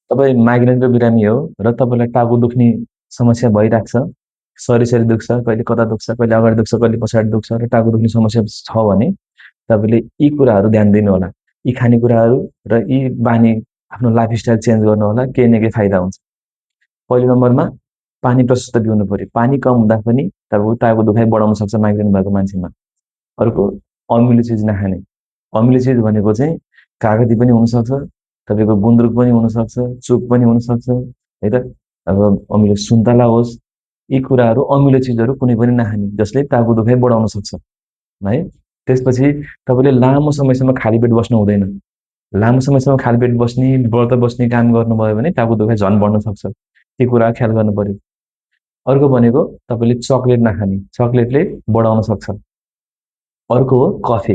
तपाईँ माइग्रेनको बिरामी हो र तपाईँलाई टाउको दुख्ने समस्या भइरहेको छ, सरी दुख्छ, कहिले कता दुख्छ, कहिले अगाडि दुख्छ, कहिले पछाडि दुख्छ र टाउको दुख्ने समस्या छ भने तपाईँले यी कुराहरू ध्यान दिनु होला। यी खानेकुराहरू र यी बानी आफ्नो लाइफस्टाइल चेन्ज गर्नु होला, केही न केही फाइदा हुन्छ। पहिलो नम्बरमा पानी प्रशस्त पिउनु पर्यो। पानी कम हुँदा पनि तपाईँको टाउको दुखाइ बढाउन सक्छ माइग्रेन भएको मान्छेमा। अर्को अमिलो चिज नखाने। अमिलो चिज भनेको चाहिँ कागती पनि हुनसक्छ, तपाईँको गुन्द्रुक पनि हुनसक्छ, चुक पनि हुनसक्छ, है त। अब अमिलो सुन्तला होस्, यी कुराहरू अमिलो चिजहरू कुनै पनि नखाने, जसले टाउको दुखाइ बढाउन सक्छ, है। त्यसपछि तपाईँले लामो समयसम्म खाली पेट बस्नु हुँदैन। लामो समयसम्म खाली पेट बस्ने, व्रत बस्ने काम गर्नुभयो भने टाउको दुखाइ झन् बढ्न सक्छ। त्यो कुरा ख्याल गर्नु पर्यो। अर्को भनेको तपाईँले चक्लेट नखाने, चक्लेटले बढाउन सक्छ। अर्को हो कफी,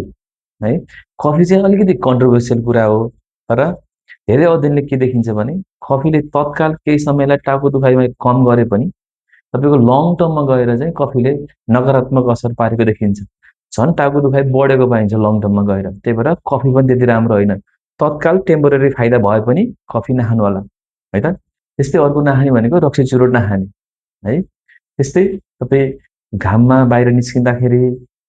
है। कफी चाहिँ अलिकति कन्ट्रोभर्सियल कुरा हो, तर धेरै अध्ययनले के देखिन्छ भने कफीले तत्काल केही समयलाई टाउको दुखाइमा कम गरे पनि तपाईँको लङ टर्ममा गएर चाहिँ कफीले नकारात्मक असर पारेको देखिन्छ। झन् टाउको दुखाइ बढेको पाइन्छ लङ टर्ममा गएर। त्यही भएर कफी पनि त्यति राम्रो होइन। तत्काल टेम्पोरेरी फाइदा भए पनि कफी नखानु होला, है त। त्यस्तै अर्को नखाने भनेको रक्सी चुरोट नखाने, है। त्यस्तै तपाईँ घाममा बाहिर निस्किँदाखेरि,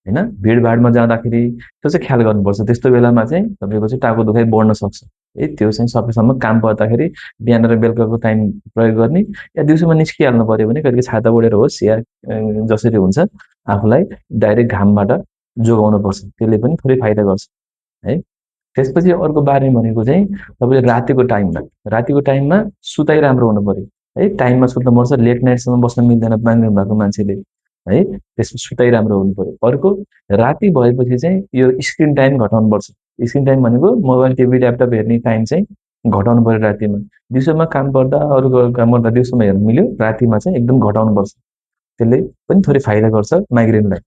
होइन, भिडभाडमा जाँदाखेरि त्यो चाहिँ ख्याल गर्नुपर्छ। त्यस्तो बेलामा चाहिँ तपाईँको चाहिँ टाउको दुखाइ बढ्न सक्छ, है। त्यो चाहिँ सकेसम्म काम पर्दाखेरि बिहान र बेलुकाको टाइम प्रयोग गर्ने, या दिउँसोमा निस्किहाल्नु पर्यो भने कहिले छाता ओढेर होस् या जसरी हुन्छ आफूलाई डाइरेक्ट घामबाट जोगाउनुपर्छ। त्यसले पनि थोरै फाइदा गर्छ, है। त्यसपछि अर्को बारे भनेको चाहिँ तपाईँले रातिको टाइममा सुताइ राम्रो हुनु पर्यो, है। टाइममा सुत्नुपर्छ, लेट नाइटसम्म बस्न मिल्दैन माइग्रेन भएको मान्छेले, है। त्यसमा सुताइ राम्रो हुनु पर्यो। अर्को, राति भएपछि चाहिँ यो स्क्रिन टाइम घटाउनुपर्छ। स्क्रिन टाइम भनेको मोबाइल, टिभी, ल्यापटप हेर्ने टाइम चाहिँ घटाउनु पर्यो रातिमा। दिउँसोमा काम गर्दा, अरू काम गर्दा दिउँसोमा हेर्नु मिल्यो, रातिमा चाहिँ एकदम घटाउनुपर्छ। त्यसले पनि थोरै फाइदा गर्छ माइग्रेनलाई।